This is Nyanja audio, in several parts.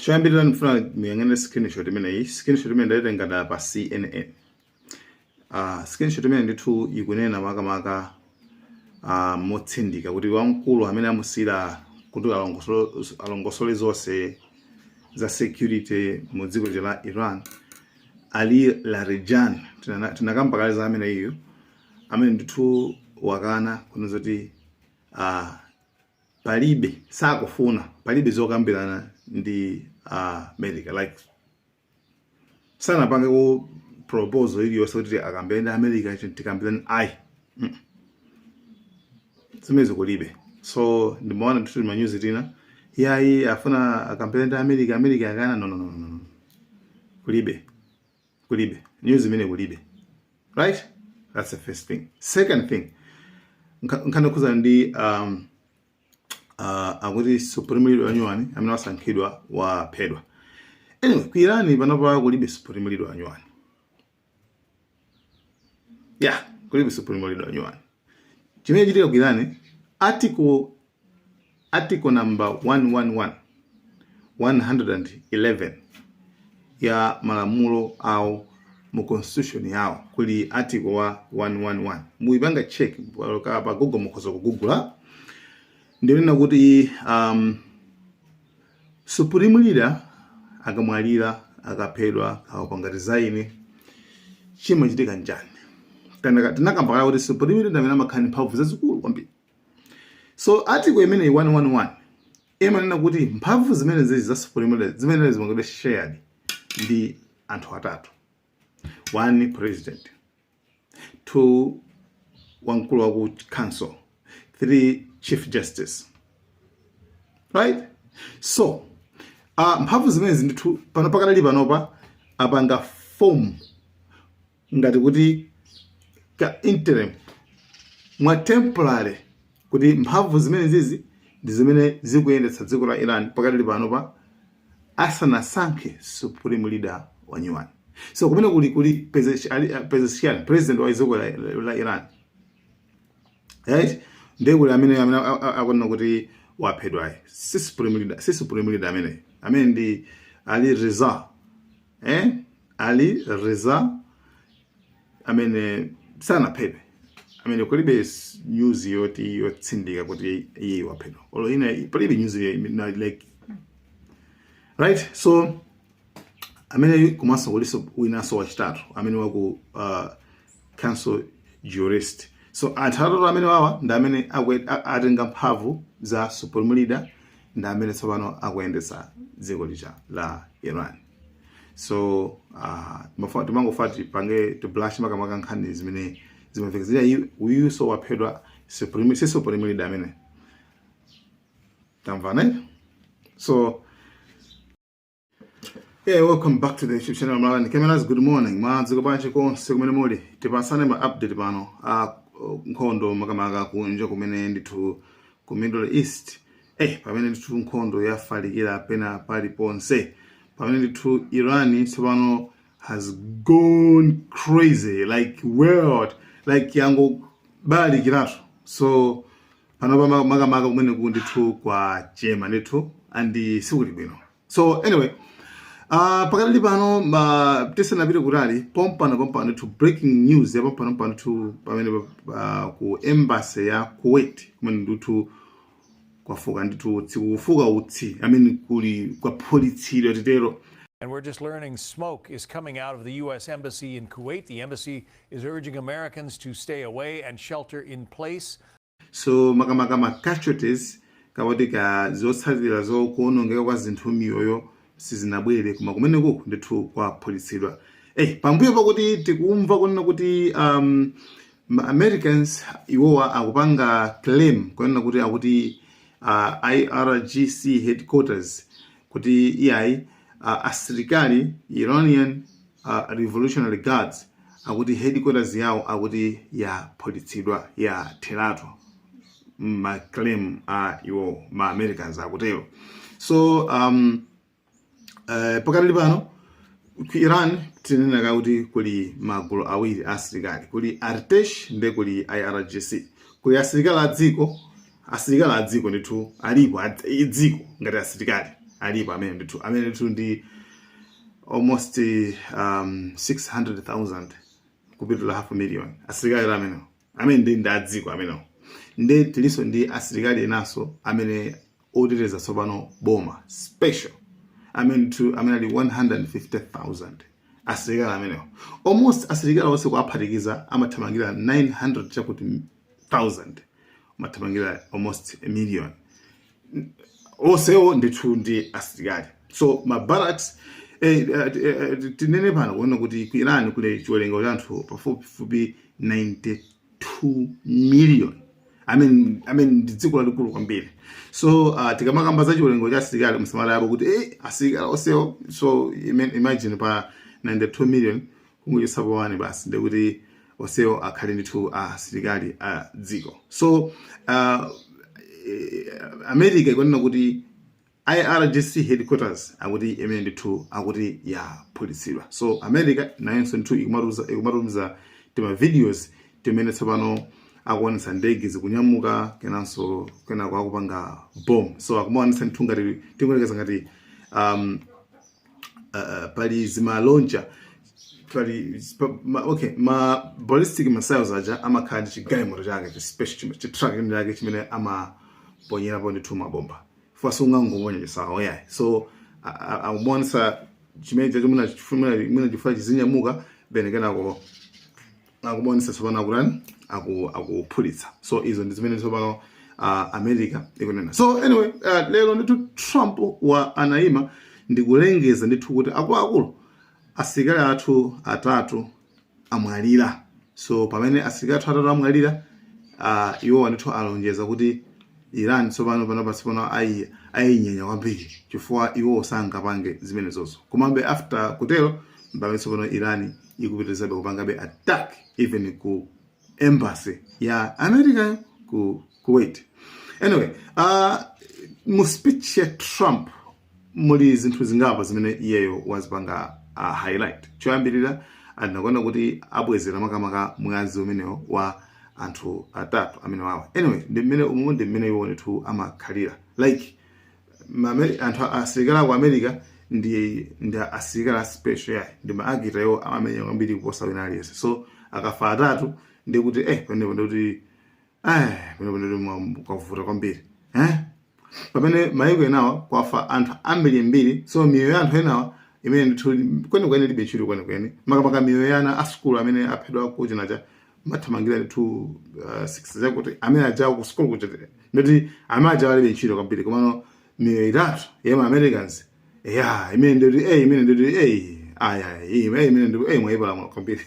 Choyambirira, ndifuna muyang'ane screenshot imeneyi. Screenshot imene ndayitenga da pa CNN. Screenshot imene ndithu ikunena makamaka motsindika kuti wamkulu amene amusiyira kuti alongosole zonse za security mu dziko la Iran, Ali Larijani, tinakamba kale za amene iyu, amene ndithu wakana kunena kuti palibe, sakufuna, palibe zokambirana ndi America. Like, sanapange ku proposal iliyonse kuti akambirane ndi America, tikambirane, ayi. Zimenezo kulibe. So ndimaona ndithu manyuzi tina yayi, afuna akambirane ndi America, America akana. No, no, no, no, no. Kulibe, kulibe news imene, kulibe, right? That's the first thing. Second thing, nkhani yokhuzana ndi akuti supreme leader wanyuwani amene wasankhidwa waphedwa. Anyway, ku Iran panopa kulibe supreme leader wanyuwani. Yeah, kulibe supreme leader wanyuwani. Chimene chitika ku Iran, article number 111, 111 ya malamulo awo, mu constitution yawo kuli article wa 111. Muyipanga check pa Google, mukhoza kugugula. Ndionena kuti supreme leader akamwalira, akaphedwa, akapanga resign, chimachitika njani? Tinakamba kale kuti supreme leader amene amakhala ndi mphamvu zazikulu kwambiri. So article imeneyi 111 imanena kuti mphamvu zimene zizi za supreme leader zimene zimangidwe shared ndi anthu atatu: one, president; two, wamkulu wa ku council; three, chief justice, right? So mphamvu zimenezi ndithu pano, pakadali panopa, apanga form ngati kuti ka interim, mwa temporary, kuti mphamvu zimene zizi ndi zimene zikuyendetsa dziko la Iran pakadali panopa asanasankhe supreme leader wa nyuwani. So kumene kuli Pezeshkian, president wa dziko la Iran, right? Ndiye kuli amene akunena kuti waphedwayi si supreme leader, si supreme leader amene ndi Ali Reza, eh, Ali Reza amene sanaphedwe, amene kulibe news yoti yotsindika kuti iye waphedwa olo ine, palibe news like, right? So amene komanso kuliso winanso wachitatu amene waku council jurist. So anthu atatu amene wawa ndi amene atenga mphamvu za supreme leader, ndi amene tsopano akuyendetsa dziko lija la Iran. So timangofa tipange tiblash makamaka nkhani zimene zimamveka uyuso waphedwa, supreme, si supreme leader amene tamvana, eh? So yeah, welcome back to the YouTube channel Malawi Cameras. Good morning. Mwadzuka bwanji konse kumene muli? Tipasane ma update pano a nkhondo, makamaka kunja kumene ndithu ku Middle East, pamene ndithu nkhondo yafalikira pena paliponse, pamene ndithu Iran tsopano has gone crazy, like world, like yangobalikiratu. So panopa makamaka kumene ku ndithu kwa chema ndithu and sikuli bwino. So anyway, pakadali pano, tisanapite kutali, pompano pompano ndithu breaking news ya pompano pompano ndithu, pamene ku embassy ya Kuwait kumene ndithu kwafuka ndithu utsi, kufuka utsi amene kuli kwaphulitsidwa titero. And we're just learning smoke is coming out of the U.S. Embassy in Kuwait. The embassy is urging Americans to stay away and shelter in place. So makamaka ma casualties kapoti ka zotsatira zokuonongeka kwa zinthu, miyoyo sizinabwere, koma kumeneko ndithu kwaphulitsidwa. Pambuyo pakuti tikumva kunena kuti ma Americans iwowa akupanga claim kunena kuti akuti IRGC headquarters, kuti iyayi, asilikali Iranian Revolutionary Guards akuti headquarters yawo akuti yaphulitsidwa, yatheratu, ma claim a iwo ma Americans akutero. So pakatali pano ku Iran tinena kuti kuli magulu awiri a asilikali: kuli Artesh nde kuli IRGC. Kuli asilikali a dziko, asilikali a dziko ndithu alipo, dziko ngati asilikali. Alipo amene ndithu, amene ndithu ndi almost 600,000 kupitula half a million asilikali amenewo, amene ndi adziko amenewo. Ndi tilinso ndi asilikali enanso amene oteteza tsopano boma, special, amene ndithu amene ali 150,000 asilikali amenewo. Almost asilikali onse kuaphatikiza amathamangira 900 chakuti 1000, amathamangira almost a million onsewo ndithu ndi asilikali. So ma barracks, tinene pano kuona kuti ku Iran kuli chiwerengero cha anthu pafupifupi 92 million. I mean, ndi dziko lalikulu kwambiri. So tikamakamba za chiwerengero cha asilikali, musamalapo kuti asilikali onsewo. So imagine pa 92 million kungochotsapo 1 basi, ndikuti onsewo akhale ndithu asilikali a dziko. So America ikunena kuti IRGC headquarters akuti imene ndithu akuti yaphulitsidwa. So America nayonso ndithu ikumatumiza tima videos timene tsopano akuonetsa ndege zikunyamuka, kenanso kenako akupanga bomb. So akumaonetsa ndithu ngati tingoyerekeza ngati pali zima launcher, pali okay, ma ballistic missiles aja amakhala ndi chigalimoto chake, chi special chi truck chake chimene amaponyerapo ndithu mabomba, chifukwa sungangoponya chisawa yayi. So akumaonetsa chimene chacho mwina chifukwa chizinyamuka, then kenako akumaonetsa tsopano akutani, akuphulitsa. So izo ndi zimene tsopano America ikunena. So anyway, lero ndithu Trump wa anayima ndikulengeza ndithu kuti akuluakulu, asilikali athu atatu amwalira. So pamene asilikali athu atatu amwalira, iwowa ndithu alonjeza kuti Iran tsopano panopa tsopano ayinyenya kwambiri, chifukwa iwowo sangapange zimenezozo. Komabe after kutero, pamene tsopano Iran ikupitirizabe kupangabe attack even ku embassy ya America ku Kuwait. Anyway, mu speech ya Trump muli zinthu zingapo zimene iyeyo wazipanga highlight. Choyambirira, anakuona kuti abwezera makamaka mwazi umenewo wa anthu atatu amene wawa. Anyway, ndi mmene umu ndi mmene iwo ndithu amakhalira, like anthu asilikali aku America ndi asilikali a special yayi, ndi maakita iwo, amamenya kwambiri kuposa wina aliyense. So akafa atatu, ndikuti pamenepo ndikuti pamenepo ndikuti kwavuta kwambiri, eh? Pamene maiko enawa kwafa anthu ambirimbiri, so miyoyo ya anthu enawa imene ndithu kwenikweni ilibe ntchito kwenikweni, makamaka miyoyo ya ana a sukulu amene aphedwa kuchinacha, mathamangira ndithu 6 chakuti amene ajawo ku sukulu kucha, ndoti amene ajawo alibe ntchito kwambiri. Komano miyoyo itatu ya ma Americans ya imene ndoti imene ndoti aya imene ndoti mwayipalamula kwambiri,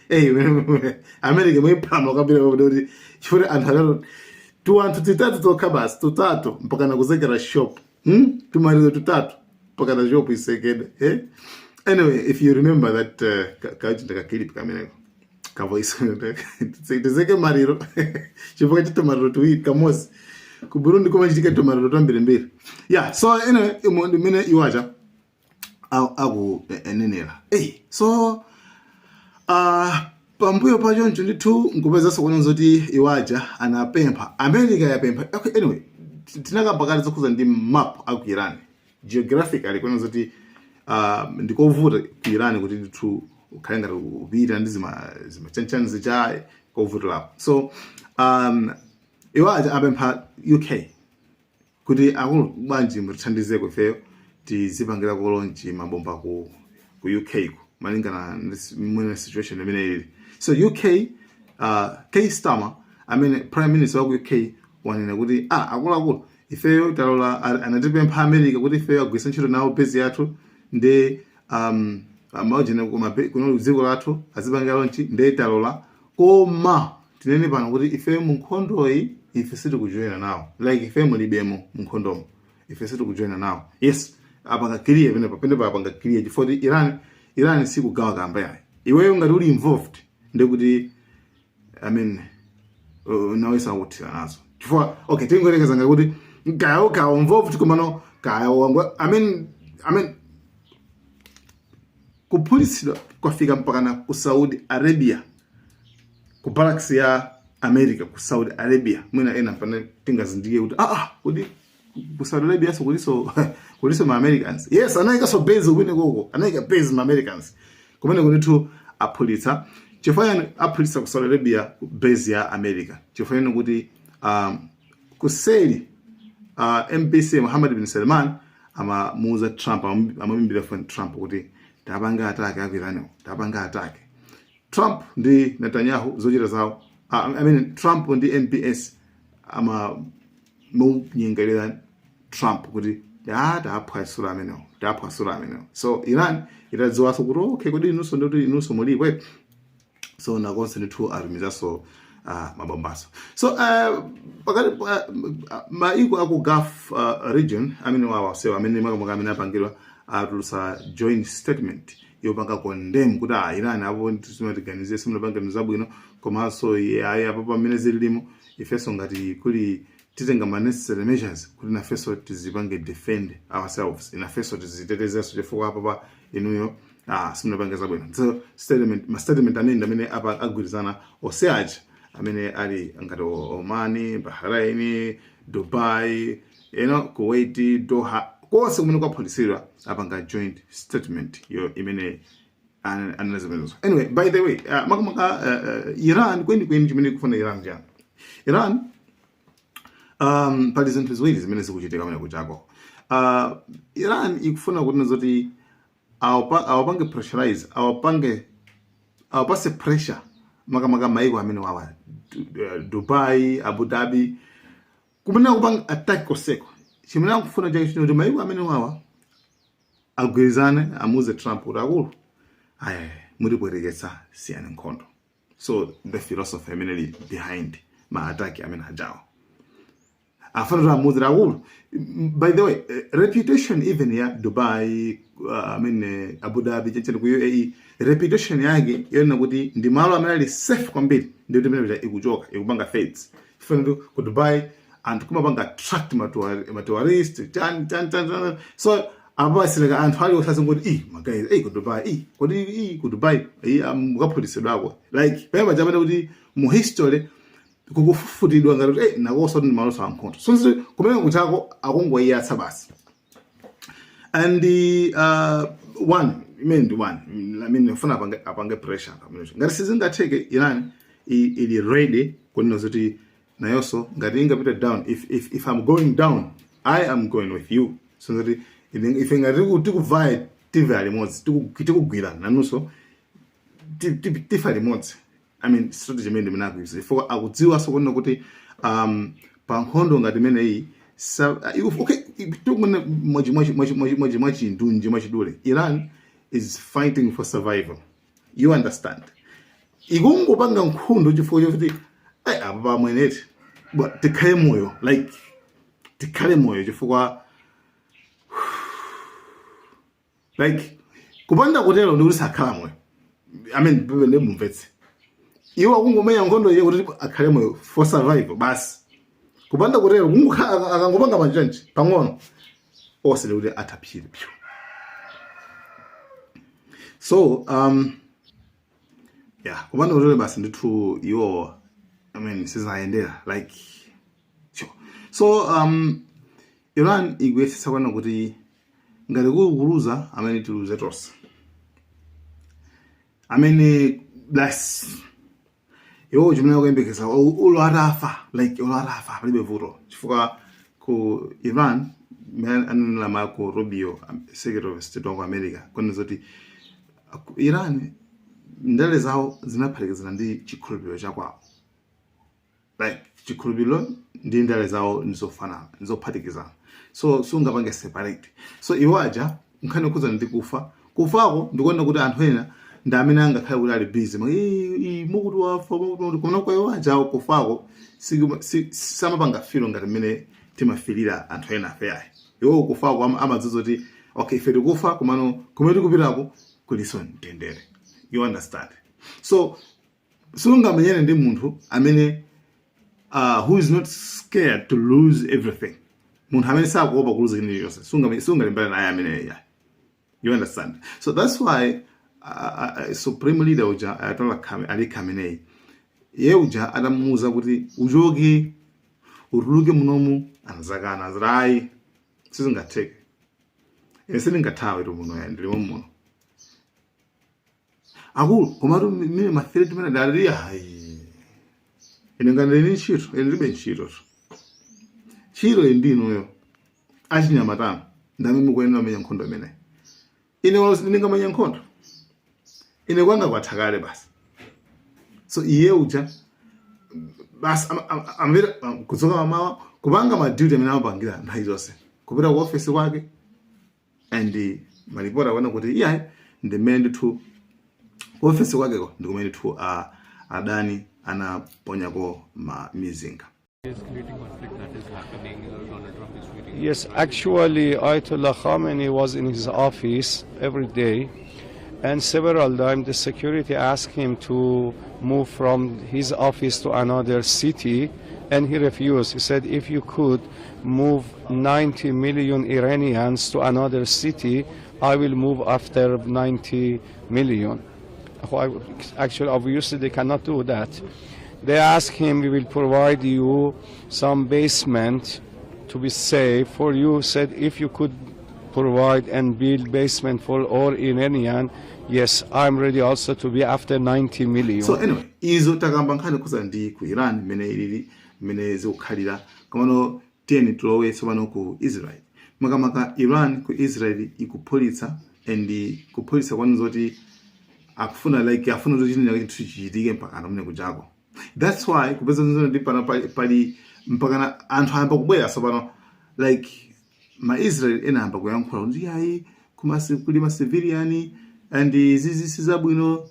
imene America mwayipalamula kwambiri, ndoti chifukwa anthu atatu tu, anthu titatu tokha basi, tutatu, mpaka nakuzekera shop, Tumalizo tutatu mpaka na shop isekede, eh? Anyway, if you remember that kachinda ka clip kameneko ka voice, tizeke mariro chifukwa chito mariro tuwiri kamozi. Ku Burundi kumachitika tumariro twambirimbiri. Yeah, so anyway, imo ndimene iwacha akunenera. Hey, so pambuyo pa choncho ndithu nkupezanso kuona zoti iwaja anapempha, America yapempha. Okay, anyway, tinakamba kale zokhuza ndi map aku Iran geographically, kuona zoti ndikovuta ku Iran kuti ndithu ukhale ngati upita ndi zima zimachanchani zicha, kovutirapo. So iwaja apempha UK kuti akulu, bwanji mutithandizeko ifeyo tizipangira ku launch mabomba ku UK ku, malingana ndi mwene situation imene ili. So UK, Keir Starmer amene prime minister wa ku UK wanena kuti akuluakulu, ifeyo talola, anatipempha America kuti ifeyo agwiritse ntchito nawo base yathu ndi amajene kuno dziko lathu azipangira launch, ndi talola. Koma tinene pano kuti ifeyo mu nkhondoyi ife sitikujoyina nawo, like ife mulibemo mu nkhondomo, ife sitikujoyina nawo. Yes, apanga clear penepa, penepa apanga clear, chifukwa kuti Iran sikugawa kamba yayi. Iweyo ngati uli involved, ndikuti, I mean, nawe sakuthira nazo, chifukwa okay, tingoyerekeza ngakuti kaya kaya involved, komano kaya wangwa, I mean kuphulitsidwa kwafika mpakana ku Saudi Arabia, ku barracks ya America ku Saudi Arabia. Mwina ena pane tingazindike kuti kuti Ku Saudi Arabia so kuliso ma Americans. Yes, anayikaso base kumene koko, anayika base ma Americans kumene ndithu aphulitsa. Chifukwa chani aphulitsa ku Saudi Arabia base ya America? Chifukwa chani? Kuti kuseli MBS, Muhammad bin Salman, amamuuza Trump, amamuimbira phone Trump kuti tapanga attack aku Iran, tapanga attack. Trump ndi Netanyahu zochita zawo, I mean, Trump ndi MBS amamunyengerera Trump kuti taphwasula amenewo, taphwasula amenewo. So Iran itadziwanso kuti okay, kodi inunso ndikuti inunso mulipo, so nakonse ndithu atumizanso mabombaso. So pakati maiko aku Gulf region amene wawa sewa, amene makamaka amene apangidwa, atulusa joint statement yopanga condemn kuti Iran apo simatiganize, simunapanga zabwino, komanso ayi, apo pamene zililimo ifenso ngati kuli titenga ma necessary measures kuti nafenso tizipange defend ourselves, inafenso tizitetezenso, chifukwa apo pa inuyo simunapanga zabwino. So statement, ma statement amene amene apa agwirizana onse aja amene ali ngati Omani, Bahrain, Dubai, Kuwait, Doha, konse kumene kwaphunzitsidwa apanga joint statement yo imene anena zimenezo. Anyway, by the way, makamaka Iran kwenikweni chimene ikufuna Iran chani? Iran, pali zinthu ziwiri zimene zikuchitika pamene kuchako. Iran ikufuna kuti zoti awapange pressurize, awapase pressure makamaka maiko amene wawa Dubai, Abu Dhabi, kumene akupanga attack koseko. Chimene akufuna chake chino kuti maiko amene wawa agwirizane, amuze Trump kuti akulu aya, mutipwereketsa, siyani nkhondo. So the philosophy imene ili behind ma attack amene ajawa, afana kuti amuze akulu. By the way, reputation even ya Dubai, I mean, Abu Dhabi, chechene ku UAE, reputation yake yonena kuti ndi malo amene ali safe kwambiri, ndi kuti imene ikuchoka, ikupanga fades. Ifana kuti ku Dubai anthu kumapanga attract ma tourist, chan chan chan chan. So apasileka anthu ali osazingoti i ma guys, ku Dubai, i kodi i ku Dubai i mukaphunzitsidwako, like pamene pajapane kuti mu history kukufufutidwa ngati kuti nakonso ndi malo ankhondo. So nzi kumene kuchako akungoyiyatsa basi. And one imene ndi one, I mean, ufuna apange pressure pamene ngati sizingatheke, Iran ili ready kunena zoti nayonso ngati ingapita down, if I'm going down, I am going with you. So ngati ife ngati tikuvaya, tive limodzi, tikugwirana nanunso, tifa limodzi. I mean, strategy imene imene akuyuza, chifukwa akudziwanso kunena kuti pa nkhondo ngati imeneyi okay, tikune mwachindunji, mwachidule, Iran is fighting for survival, you understand? Ikungopanga nkhondo chifukwa chokuti apa pamweneti tikhale moyo, like tikhale moyo, chifukwa like kupanda kutero ndikuti sakhala moyo. I mean, pepe ndimumvetse, iwo akungomenya nkhondo iye kuti akhale moyo, for survival basi. Kupanda kutero kungokhala akangopanga manjenje pang'ono onse ndikuti athaphire pyu. So yeah, kupanda kutero basi ndithu iwo, I mean, sizayendera like sure. So Iran ikuyesetsa kuona kuti ngati kuli kuluza, amene tiluze tonse, amene bless iwo chimene akuyembekeza ulo atafa, like ulo atafa palibe vuto, chifukwa ku Iran mmene anenera Marco Rubio, Secretary of State wa ku America, kunena zoti ku Iran ndale zawo zinaphatikizana ndi chikhulupiriro chakwawo, like chikhulupiriro ndi ndale zawo ndizofanana, ndizophatikizana, so sungapange separate. So iwo aja nkhani yokhudzana ndi kufa, kufako ndikuona kuti anthu ena ndi amene angakhale kuti ali busy mukuti wafa, mukuti, koma kwa iwo aja kufako samapanga feel ngati mmene timafilira anthu ena afe ayi. Iwo kufako amadziwa kuti okay, ife tikufa, komano kumene tikupitako kuliso mtendere, you understand? So sungamenyane ndi munthu amene who is not scared to lose everything, munthu amene sakuopa kuluza chinthu chilichonse, sungalimbane naye amene ya, you understand? So that's why supreme leader uja Ayatollah Ali Khamenei, ye uja adamuuza kuti uchoke. Utuluke munomu. Anazakana, azati ayi, sizingatheke, ine sindingathawe tu muno, ya ndilimo muno akulu. Komatu mine ma threat mene dali, ayi, ine ngandili ntchito, ine ndilibe ntchito tu. Ntchito iyi ndinuyo achinyamatano, ndamene mukuyenera kumenya nkhondo imeneyi. Ine ndingamenya nkhondo? Ine kwanga kwatha kale basi. So iye uja basi amvera kudzuka mamawa, kupanga ma duty amene amapangira nthawi zonse, kupita ku office kwake, and malipoti akuona kuti iyayi, ndimene ndithu ku office kwakeko ndikumene ndithu adani anaponyako ma mizinga. Escalating conflict that is happening. Donald Trump is tweeting. Yes, actually, Ayatollah Khamenei was in his office every day, and several times the security asked him to move from his office to another city, and he refused. He said, "If you could move 90 million Iranians to another city, I will move after 90 million." Actually, obviously, they cannot do that. They asked him, "We will provide you some basement to be safe for you." Said, "If you could provide and build basement for all Iranian, yes, I'm ready also to be after 90 million." So anyway, izo takamba nkhani kuza ndi ku Iran mmene ilili, mmene zikukhalira. Komano tiyeni tilowe tsopano ku Israel. Makamaka Iran ku Israel ikuphulitsa, and kuphulitsa kwanu zoti akufuna, like afuna zoti china chinthu chichitike mpakana mene kujako. That's why kupeza zino ndi pano pali mpakana anthu ayamba kubwera tsopano, like ma Israel ena ayamba kuyankhula kuti ayi, kumasi kuli ma civilian and izizi sizabwino.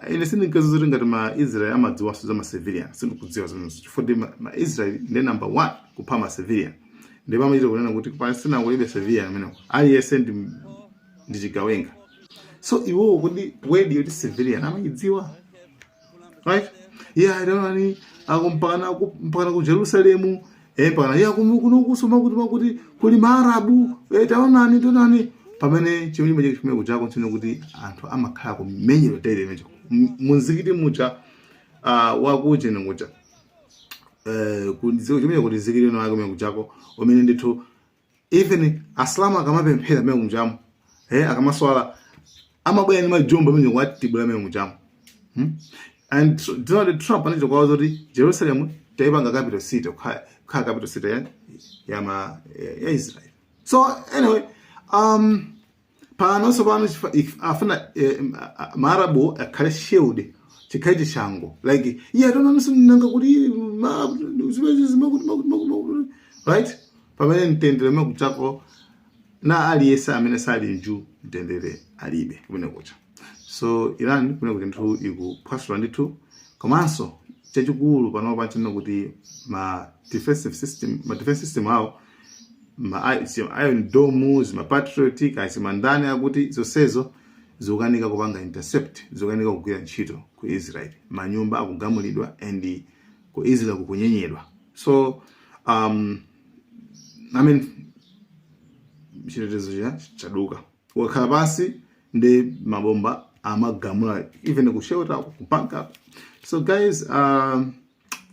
Ine sindinkaziwa zoti ngati ma Israel amadziwanso za ma civilian. Sindikudziwa zimenezo, chifukwa ndi ma Israel ndi number one kupha ma civilian. Ndipo amachita kunena kuti ku Palestina kulibe civilian ameneko, aliyense ndi chigawenga. So iwowo kuti word yoti civilian amayidziwa, right? Yeah, itaonani akumpakana mpakana ku Jerusalemu, mpakana yeah, kuno kusoma kuti kuli Maarabu, taonani, taonani. Pamene chimene chimene chimene kujako nchino kuti anthu amakhala kumenyedwa daily imecho munzikiti muja, wakuchene kuja, chimene kuti zikiti ino ake kumene kujako, umene ndithu even Asilamu akamapemphera amene kujamo, akamaswala, amabwera ndi majombo amene kuwatibula amene kujamo, And Donald Trump anachita kwawo zoti Jerusalem taipanga capital city, kukhala capital city ya Israel. So anyway, panonso pano afuna Maarabu akhale shield, chikhale chishango, like iye atonanso nanga kuti Maarabu zimene zimakuti makuti makuti makuti, right? Pamene mtendere umene kuchako na aliyense amene sali mju, mtendere alibe kumene kucha. So Iran kumene kuti ndithu ikuphwasula ndithu. Komanso chachikulu panopa nchino kuti ma defensive system, ma defense system awo, ma Iron Dome, zima Patriot, kazimandani, akuti zonsezo zikukanika kupanga intercept, zikukanika kugwira ntchito ku Israel. Manyumba akugamulidwa and ku Israel kukunyenyedwa. So I mean, chitetezo cha chaduka. Wakhala pansi ndi mabomba amagamula, even ku shelter, ku bunker. So guys,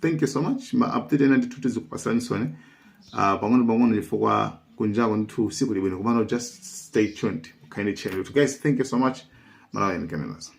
thank you so much. Ma update ena ndithu tizikupasani sone pang'ono pang'ono, chifukwa kunjako ndithu siku libwino. Komano just stay tuned, kind channel. Guys, thank you so much. Malawi Cameras.